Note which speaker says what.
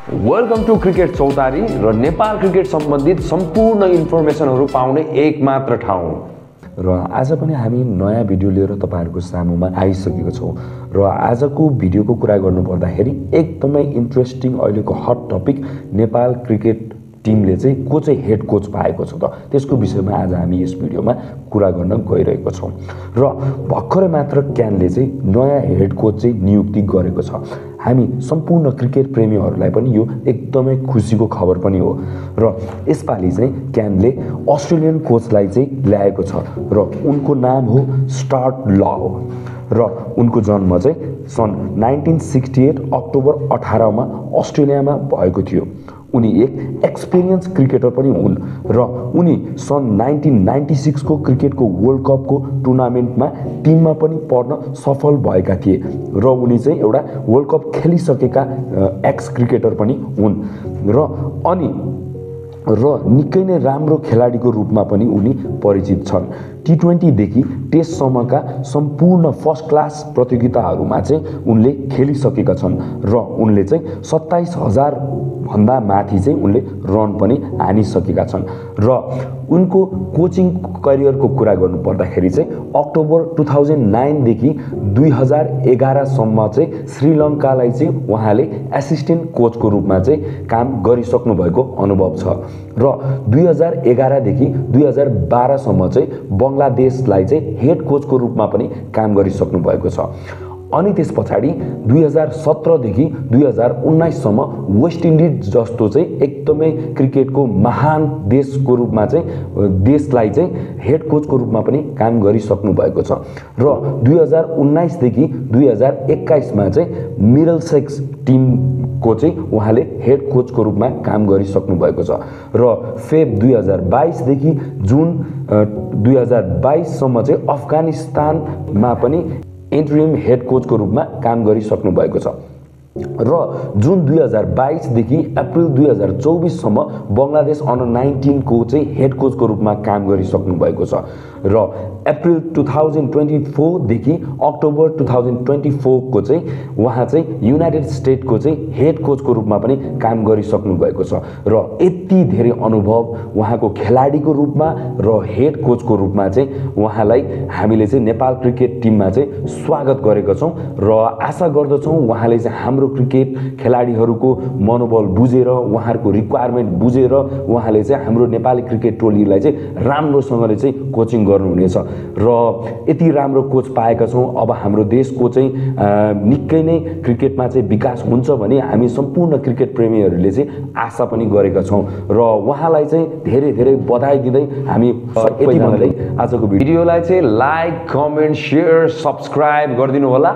Speaker 1: Welcome two cricket चौतारी र Nepal cricket सम्बन्धित सम्पूर्ण इन्फर्मेसनहरू पाउने एकमात्र ठाउँ।
Speaker 2: र आज पनि हामी नयाँ भिडियो लिएर तपाईहरुको सामुमा आइसकेको छौं र आजको भिडियोको कुरा गर्नुपर्दाखेरि एकदमै इन्ट्रेस्टिङ अहिलेको हट टपिक नेपाल क्रिकेट टिमले चाहिँ को चाहिँ हेड कोच पाएको छ त त्यसको विषयमा आज हामी यस भिडियोमा कुरा गर्न गइरहेको छौं र भर्खरै मात्र क्यानले चाहिँ नयाँ हेड कोच चाहिँ नियुक्ति गरेको छ। हामी सम्पूर्ण क्रिकेट प्रेमीहरूलाई पनि यो एकदमै खुसीको खबर पनि हो र यसपालि चाहिँ क्यानले अस्ट्रेलियन कोचलाई चाहिँ ल्याएको छ र उनको नाम हो स्टार्ट लव र उनको जन्म चाहिँ सन् 1968 अक्टोबर 18 मा अस्ट्रेलियामा भएको थियो। उनी एक एक्सपिरियन्स क्रिकेटर पनि हुन् र उनी सन् 1996 को क्रिकेटको वर्ल्ड कपको टुर्नामेन्टमा टिममा पनि पर्न सफल भएका थिए र उनी चाहिँ एउटा वर्ल्ड कप खेलिसकेका एक्स क्रिकेटर पनि हुन् र निकै नै राम्रो खेलाडीको रूपमा पनि उनी परिचित छन्। टी20 देखि टेस्टसम्मका सम्पूर्ण फर्स्ट क्लास प्रतियोगिताहरूमा चाहिँ उनले खेलिसकेका छन् र उनले चाहिँ 27,000 भन्दा माथि चाहिँ उनले रन पनि हानिसकेका छन् र उनको कोचिङ करियरको कुरा गर्नु पर्दाखेरि चाहिँ अक्टोबर 2009 देखि 2011 सम्म चाहिँ श्रीलङ्कालाई चाहिँ उहाँले एसिस्टेन्ट कोचको रूपमा चाहिँ काम गरिसक्नु भएको अनुभव छ र 2011 देखि 2012 सम्म चाहिँ बंगलादेशलाई चाहिँ हेड कोचको रूपमा पनि काम गरिसक्नु भएको छ। अनि त्यसपछि 2017 देखि 2019 सम्म वेस्ट इन्डिज जस्तो चाहिँ एकदमै क्रिकेटको महान देशको रूपमा चाहिँ देशलाई चाहिँ हेड कोचको रूपमा पनि काम गरिसक्नु भएको छ र 2019 देखि 2021 मा चाहिँ मिडलसेक्स टिमको चाहिँ उहाँले हेड कोचको रूपमा काम गरिसक्नु भएको छ र फेब 2022 देखि जुन 2022 सम्म चाहिँ अफगानिस्तानमा पनि इन्टरिम हेड कोचको रूपमा काम गरिसक्नु भएको छ र जुन 2022 देखि अप्रिल 2024 सम्म बंगलादेश अन्डर 19 को चाहिँ हेड कोचको रूपमा काम गरिसक्नु भएको छ र अप्रिल 2024 देखि अक्टोबर 2024 को चाहिँ उहाँ चाहिँ युनाइटेड स्टेटको चाहिँ हेड कोचको रूपमा पनि काम गरिसक्नु भएको छ र यति धेरै अनुभव उहाँको खेलाडीको रूपमा र हेड कोचको रूपमा चाहिँ उहाँलाई हामीले चाहिँ नेपाल क्रिकेट टिममा चाहिँ स्वागत गरेका छौं र आशा गर्दछौं उहाँले चाहिँ हाम्रो क्रिकेट खेलाडीहरूको मनोबल बुझेर उहाँहरूको रिक्वायरमेन्ट बुझेर उहाँले चाहिँ हाम्रो नेपाली क्रिकेट टोलीलाई चाहिँ राम्रोसँगले चाहिँ कोचिङ गर्नुहुनेछ र यति राम्रो कोच पाएका छौं। अब हाम्रो देशको चाहिँ निकै नै क्रिकेटमा चाहिँ विकास हुन्छ भने हामी सम्पूर्ण क्रिकेट प्रेमीहरूले चाहिँ आशा पनि गरेका छौं र उहाँलाई चाहिँ धेरै धेरै बधाई दिँदै हामी यति भन्दै आजको भिडियोलाई चाहिँ लाइक, कमेन्ट, शेयर, सब्स्क्राइब गरिदिनु होला।